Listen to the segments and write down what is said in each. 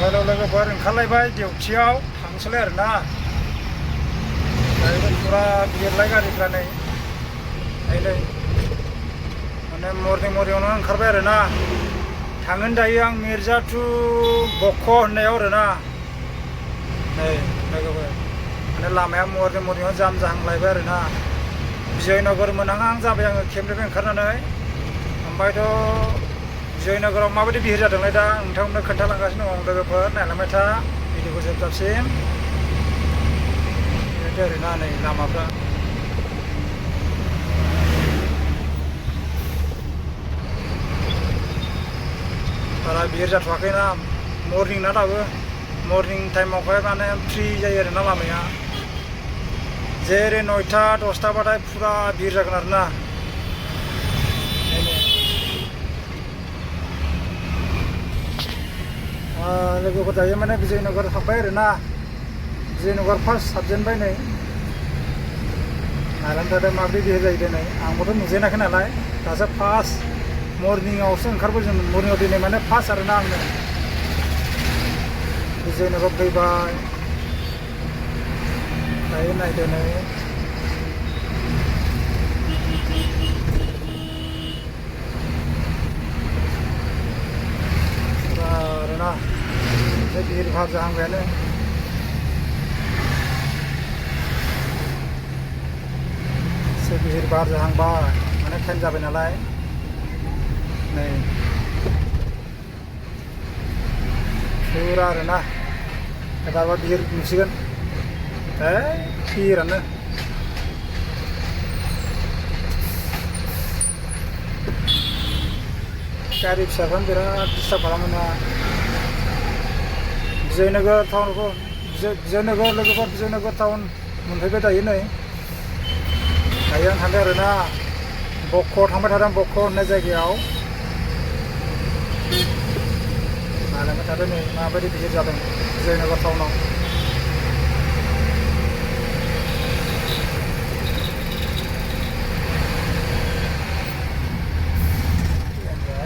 थांबायल' लोगोफोर ओंखारलायबाय डिउटियाव थांसैलाय आरोना फुरा बिरलाय गारिफ्रा नै माने मर्निंआवनो ओंखारबाय आरोना थांगोन दायो आं मिर्जा टु बक' होननायाव आरोना नै लोगोफोर माने लामाया मर्निंआव जाम जाहांलायबाय आरोना बिजयनगर मोनहां जाबाय आङो केम्पनिफ्राय ओंखारनानै ओमफ्रायथ' बिजयनगराव माबायदि बिहिर जादोंलाय दा नोंथांमोननो खोन्थालांगासिनो दं लोगोफोर नायलांबाय था भिडिअखौ जोबजासिम बेबायदि आरोना नै लामाफ्रा बारा बिहिर जाथ'वाखैना मर्निं ना दाबो मर्निं टाइमावहाय माने फ्रि जायो आरोना लामाया जेरै 9टा 10टा बाथाय फुरा बिहिर जागोन आरोना लोगोफोर दायो माने बिजयनगर हाबबाय आरोना बिजयनगर फार्स्ट हाबजेनबाय नै नायलांबाय थादों माबोरै बिहिर जायो दिनै आंबोथ' नुजेनाखै नालाय दासो फार्स्ट मर्निंआवसो ओंखारबोदोंमोन मर्निंआव दिनै माने फार्स्ट आरोना आंनो बिजयनगर फैबाय दायो नायदो नै आरोना बिहिर भार जाहांबायानो एसे बिहिर भार जाहांबाय माने टाइम जाबाय नालाय नै फुरा आरोना एबारबा बिहिर नुसिगोन बिहिरानो गारि फिसाफ्रानो बिराद डिस्टार्ब खालामो ना बिजयनगर टाउनखौ बिजयनगर लोगोफोर बिजयनगर टाउन मोनफैबाय दायो नै दायो आं थांदों आरोना बक' थांबाय थादों बक' होननाय जायगायाव नायलांबाय थादों नै माबायदि बिहिर जादों बिजयनगर टाउनाव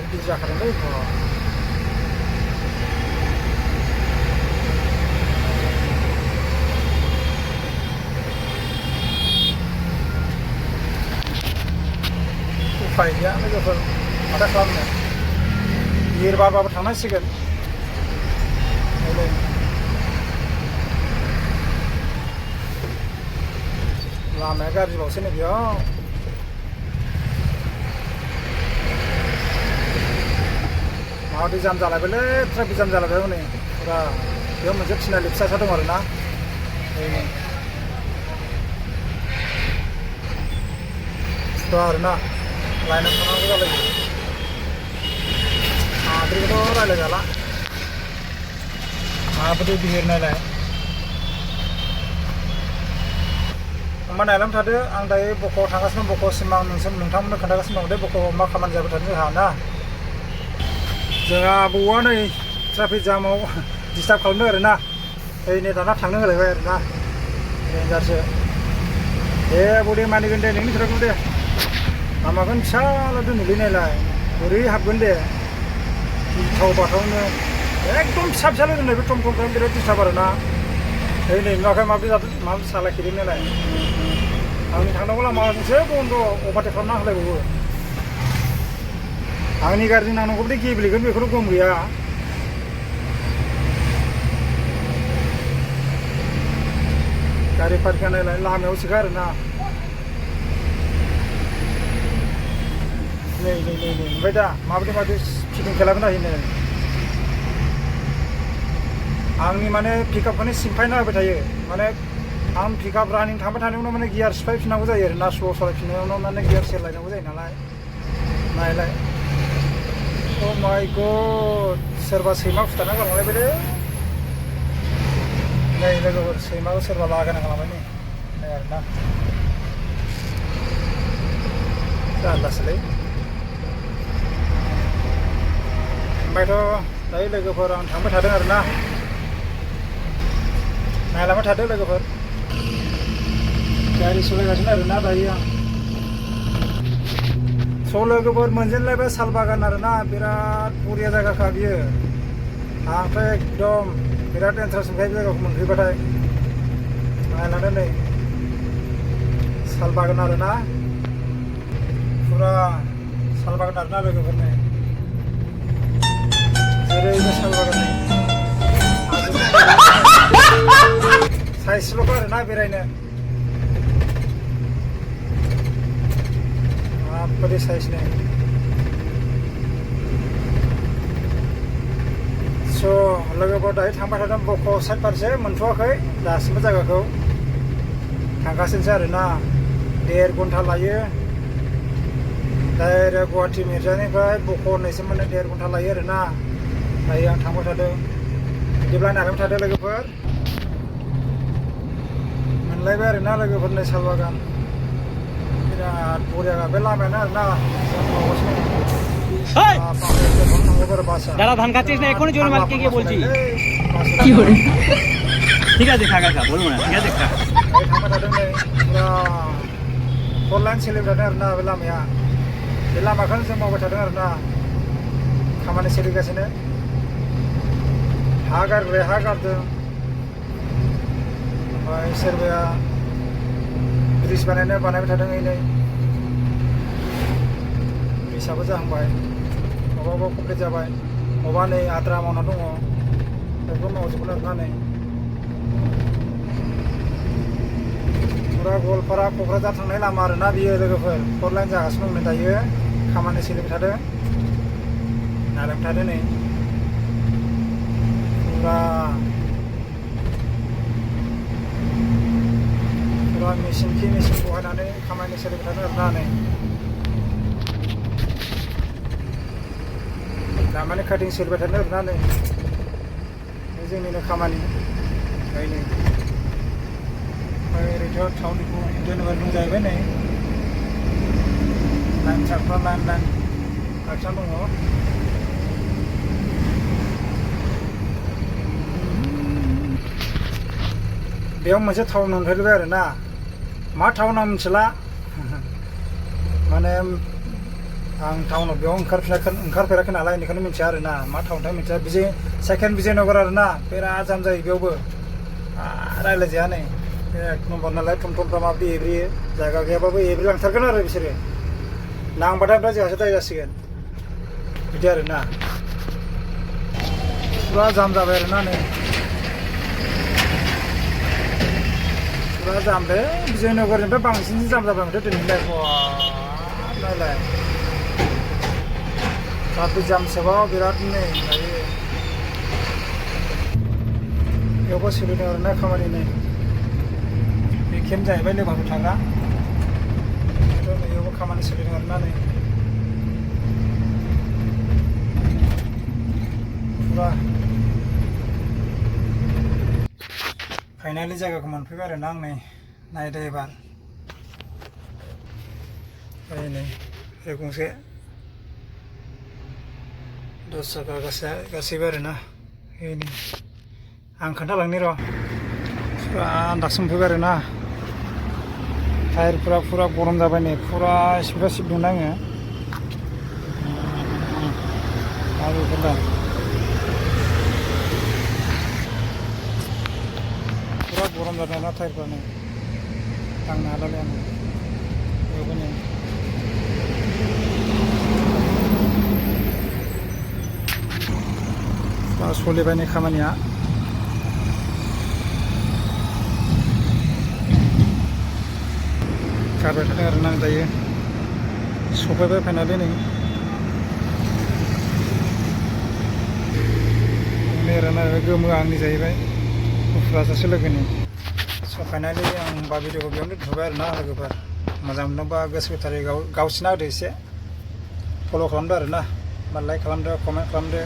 बिहिर जाखादोंलै उफाय गैया लोगोफोर माथो खालामनो बिहिर बारबाबो थांनांसिगोन लामाया गाज्रिबावसो नै बेयाव माबायदि जाम जालायबायलै ट्राफिक जाम जालायबाय हनै फुरा बेयाव मोनसे थिनालि फिसा दं आरोना फुरा आरोना लाइनाव थानांगौ जालायो हाद्रिखौथ' रायज्लायजाला माबायदि बिहिर नायलाय होमबा नायलांबाय थादो आं दायो बक'आव थांगासिनो बक'सिम आं नोंथांमोननो खोन्थागासिनो दं दे बक'आव मा खामानि जाबाय थादों जोंहा ना जोंहा आबौआ नै ट्राफिक जामाव डिस्टार्ब खालामदों आरोना नै दाना थांनो होलायबाय आरोना देन्जारसो दे आबौ दे मानिगोन दे नोंनि खोथाखौ दे लामाखौनो फिसाल' दोनोलै नायलाय बोरै हाबगोन दे गिथाव बाथावनो एकदम फिसा फिसाल' दोननाय बे टम टमफ्रानो बिराद डिस्टार्ब आरोना नै नुवाखै माबोरै जादों माबोरै सालायखिदों नायलाय आंनि थांनांगौ लामाजोंसो बन्द' अभारटेक खालामना होलायबावो आंनि गारिजों नांनांगौ बायदि गेब्लेगोन बेखौथ' गम गैया गारि पार्किं नायलाय लामायावसोखा आरोना नै ओमफ्राय दा माबायदि फिटिं खालामना होयो आंनि माने पिकआपखौनो सिमफायना होबाय थायो माने आं पिकआप रानिं थांबाय थानायावनो माने गियार सिफायफिननांगौ जायो आरोना स्ल' सालायफिननायावनो माने गियार सेरलायनांगौ जायो नालाय नायलाय अ माय गड सोरबा सैमा फुथारना गालांलायबायलै नै लोगोफोर सैमाखौ सोरबा लागायना गालांबाय नै आरोना जारलासोलै ओमफ्रायथ' दायो लोगोफोर आं थांबाय थादों आरोना नायलांबाय थादो लोगोफोर गारि सालायगासिनो आरोना दायो आं स' लोगोफोर मोनजेनलायबाय साल बागान आरोना बिराद बरिया जायगाखा बियो आंथ' एकदम बिराद इन्टारेस्ट मोनखायो जायगाखौ मोनफैबाथाय नायलांदो नै साल बागान आरोना फुरा साल बागान आरोना लोगोफोरनि जेरैबो साल बागान नै साइजल'खा आरोना बेरायनो माबायदि साइज नै स' लोगोफोर दायो थांबाय थादों बक' साइड फारसे मोनथ'वाखै दासिमबो जायगाखौ थांगासिनोसै आरोना 1.5 घन्टा लायो डाइरेक्ट गुवाहाटि मिर्जानिफ्राय बक' होननायसिम माने 1.5 घन्टा लायो आरोना दायो आं थांबाय थादों बिदिब्ला नायबाय थादों लोगोफोर मोनलायबाय आरोना लोगोफोरनि साल बागान बिराद बरिया बे लामायानो आरोना দাদা ধান খাচ্ছিস না এখনই জোর মালকে গিয়ে বলছি কি করে ঠিক আছে খা খা বলবো না ঠিক আছে খা थांबाय थादों नै पुरा 4 लाइन सोलिबाय थादों आरोना बे लामाया बे लामाखौनो जों मावबाय थादों आरोना खामानि सोलिगासिनो हा गारग्राया हा गारदों ओमफ्राय सोरबाया ब्रिज बानायबाय थादों नै ब्रिजआबो जाहांबाय अबा कमप्लिट जाबाय अबा नै आद्रा मावना दङ बेखौ मावजोबगोन आरोना नै पुरा गवालपारा क'क्राझार थांनाय लामा आरोना बियो लोगोफोर 4 लाइन जागासिनो दं नै दायो खामानि सोलिबाय थादों नायलांबाय थादों नै पुरा मेचिन बहायनानै खामानि सोलिबाय थादों आरोना नै लामानि काटिं सोलिबाय थादों आरोना नै बे जोंनिनो खामानि नै ओरैथ' थावनिखौ दोनबाय दं जाहैबाय नै लाइन ट्राकफ्रा लाइन गाखिनानै दङ बेयाव मोनसे टाउन मोनफैबाय आरोना मा टाउन आं मिथिला माने आं टाउनाव बेयाव ओंखारफेराखै नालाय बेनिखायनो मिथिया आरोना मा टाउनथाय मिथिया सेकेन्ड बिजयनगर आरोना बिराद जाम जायो बेयावबो रायज्लायजाया नै एक नम्बर नालाय टमटमफ्रा माबायदि एब्रियो जायगा गैयाबाबो एब्रिलांथारगोन आरो बिसोरो नांबाथाय ओमफ्राय जोंहासो दाय जासिगोन बिदि आरोना पुरा जाम जाबाय आरोना नै पुरा जामलै बिजयनगरनिफ्राय बांसिनसो जाम जाबाय माथो दिनैलाय नायलाय ट्राफिक जाम सोबाव बिराद नै दायो बेयावबो सोलिदों आरोना खामानि नै बे केम्प जाहैबाय लेबारफोर थाग्रा बेयावबो खामानि सोलिदों आरोना नै पुरा फाइनालि जायगाखौ मोनफैबाय आरोना आं नै नायदो एबार नै गंसे 10 चक्का गासैबो आरोना नै आं खोन्थालांनि र' पुरा आन्दाजसो मोनफैबाय आरोना टायारफोरा पुरा गरम जाबाय नै पुरा स्पिडआव सिबदोंना आङो आरो बेफोरदा पुरा गरम जादों ना टायारफ्रा नै दांनो हालालै आङो बेयावबो नै पुरा सोलिबाय नै खामानिया गारबाय थादों आरोना आं दायो सफैबाय फाइनालि नै आरोना गोमो आंनि जाहैबाय गुफुरा सासे लोगोनि स' फाइनालि आं होमबा भिडिअखौ बेयावनो दोनथ'बाय आरोना लोगोफोर मोजां मोनदोंबा गोसो गोथारै गावसिना होदो एसे फल' खालामदो आरोना लाइक खालामदो कमेन्ट खालामदो